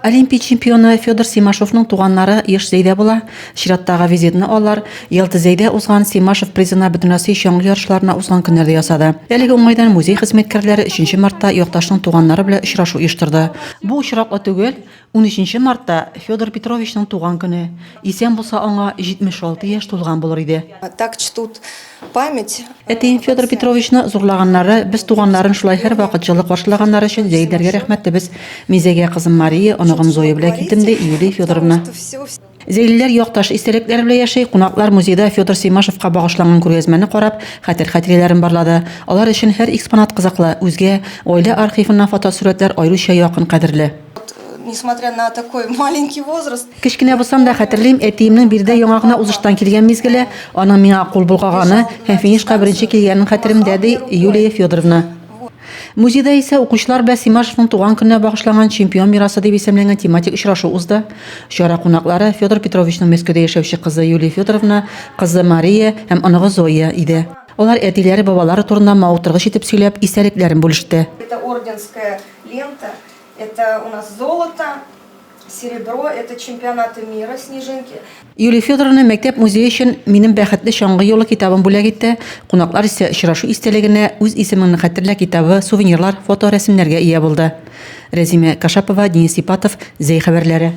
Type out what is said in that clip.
Олимпия чемпионы Федор Симашевның туганнары еш Зәйдә була. Чираттагы визитны алар Ялта-Зәйдә узган Симашев призына Бөтенроссия чаңгы ярышларына узган көннәрдә ясады. Әлеге уңайдан музей хезмәткәрләре өченче мартта якташның туганнары белән очрашу оештырды. Бу очраклы түгел, унөченче мартта Федор Петровичның туган көне. Исән булса аңа 76 яшь тулган булыр иде. Так чтут память. Әтием Федор Петровичны зурлаганнары, без туганнарын шулай һәрвакыт җылы каршылаганнары өчен Зәйләргә рәхмәтлебез. Мин Зәйгә кызым Мария, оныгым Зоя белән килдем, ди Юлия Федоровна. Зәйлеләр якташ истәлекләре белән яши, кунаклар музейда Федор Симашевка багышланган күргәзмәне карап, хәтер-хатирәләрен барлады. Алар өчен һәр экспонат кызыклы, үзгә, гаилә архивыннан фотосурәтләр аеруча якын, кадерле. Несмотря на такой маленький возраст. Кечкенә булсам да хәтерлим, әтиемнең биредә яңа гына узыштан килгән мизгеле, аның миңа кул болгаганы һәм финишка беренче килгәнен хәтеремдә, ди Юлия Федоровна. Музейда исә укучылар белән Симашевның туган көненә багышланган Чемпион мирасы дип исемләнгән тематик очрашу узды. Чара кунаклары Федор Петровичның Мәскәүдә яшәүче кызы Юлия Федоровна, кызы Мария һәм оныгы Зоя иде. Алар әтиләре, бабалары турында мавыктыргыч итеп сөйләп, истәлекләрен бүлеште. Это орденская лента. Это у нас золото, серебро, это чемпионаты мира снежинки. Юлия Федоровна мәктәп музее өчен Минем бәхетле чаңгы юлы китабын бүләк итте. Кунаклар исә очрашу истәлегенә Үз исемеңне хәтерлә китабы, сувенирлар, фоторәсемнәргә ия булды. Рәзимә Кашапова, Денис Ипатов, Зәй хәбәрләре.